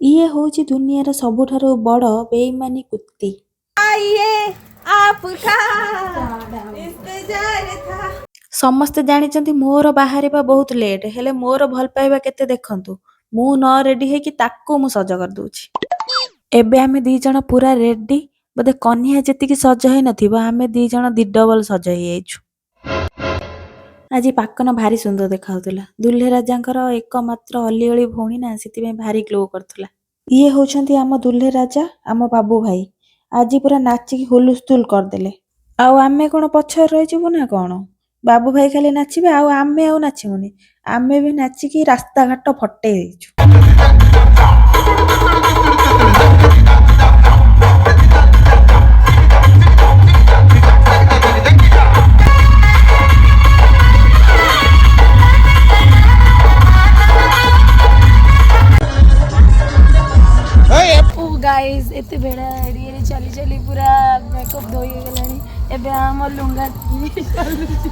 ଇଏ ହେଉଛି ଦୁନିଆର ସବୁଠାରୁ ବଡ଼ ବେଇମାନି କୁତ୍ତି। आइए, आपका इंतजार था। ସମସ୍ତେ ଜାଣିଛନ୍ତି ମୋର ବାହାରିବା ବହୁତ ଲେଟ୍, ହେଲେ ମୋର ଭଲ ପାଇବା କେତେ ଦେଖନ୍ତୁ। ମୁଁ ନ ରେଡି ହେଇକି ତାକୁ ମୁଁ ସଜ କରିଦଉଛି। ଏବେ ଆମେ ଦି ଜଣ ପୁରା ରେଡି। ବୋଧେ କନିଆ ଯେତିକି ସଜ ହେଇନଥିବ, ଆମେ ଦି ଜଣ ଦି ଡବଲ ସଜ ହେଇଯାଇଛୁ। ଆଜି ପାକନ ଭାରି ସୁନ୍ଦର ଦେଖାଯାଉଥିଲା। ଦୁଲ୍ହେ ରାଜାଙ୍କର ଏକମାତ୍ର ଅଲିଅଳି ଭଉଣୀ ନା, ସେଥିପାଇଁ ଭାରି ଗ୍ଲୋ କରୁଥିଲା। ଇଏ ହଉଛନ୍ତି ଆମ ଦୁଲ୍ହେ ରାଜା, ଆମ ବାବୁ ଭାଇ। ଆଜି ପୁରା ନାଚିକି ହୁଲୁସ୍ତୁଲ କରିଦେଲେ। ଆଉ ଆମେ କଣ ପଛରେ ରହିଯିବୁ ନା କଣ? ବାବୁ ଭାଇ ଖାଲି ନାଚିବେ ଆଉ ଆମେ ଆଉ ନାଚିବୁନି? ଆମେ ବି ନାଚିକି ରାସ୍ତାଘାଟ ଫଟେଇ ଦେଇଛୁ। ଓ ଗାଇସ୍, ଏତେ ବେଳା ଏରିଆରେ ଚାଲି ଚାଲି ପୁରା ମେକଅପ୍ ଧୋଇ ହେଇଗଲାଣି। ଏବେ ଆମ ଲୁଙ୍ଗା ଚାଲୁଛି।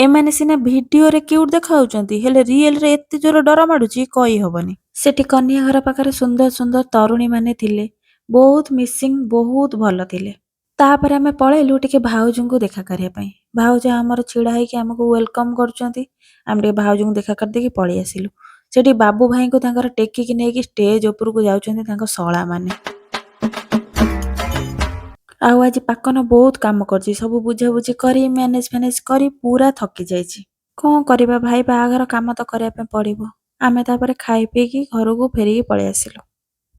ଏମାନେ ସିନା ଭିଡିଓରେ କ୍ୟୁଟ୍ ଦେଖାଉଛନ୍ତି, ହେଲେ ରିଏଲରେ ଏତେ ଜୋର ଡର ମାଡୁଛି, କହିହବନି। ସେଠି କନ୍ୟା ଘର ପାଖରେ ସୁନ୍ଦର ସୁନ୍ଦର ତରୁଣୀ ମାନେ ଥିଲେ, ବହୁତ ମିସିଂ, ବହୁତ ଭଲ ଥିଲେ। ତାପରେ ଆମେ ପଳେଇଲୁ ଟିକେ ଭାଉଜଙ୍କୁ ଦେଖା କରିବା ପାଇଁ। ଭାଉଜ ଆମର ଛିଡା ହେଇକି ଆମକୁ welcome କରୁଛନ୍ତି। ଆମେ ଟିକେ ଭାଉଜଙ୍କୁ ଦେଖା କରିଦେଇକି ପଳେଇ ଆସିଲୁ। ସେଠି ବାବୁ ଭାଇଙ୍କୁ ତାଙ୍କର ଟେକିକି ନେଇକି ଷ୍ଟେଜ ଉପରକୁ ଯାଉଛନ୍ତି ତାଙ୍କ ଶଳା ମାନେ। ଆଉ ଆଜି ପାକନ ବହୁତ କାମ କରିଛି। ସବୁ ବୁଝାବୁଝି କରି, ମ୍ୟାନେଜ ଫ୍ୟାନେଜ କରି ପୁରା ଥକି ଯାଇଛି। କଣ କରିବା, ଭାଇ ବାହାଘର କାମ ତ କରିବା ପାଇଁ ପଡିବ। ଆମେ ତାପରେ ଖାଇ ପିଇକି ଘରକୁ ଫେରିକି ପଳେଇ ଆସିଲୁ।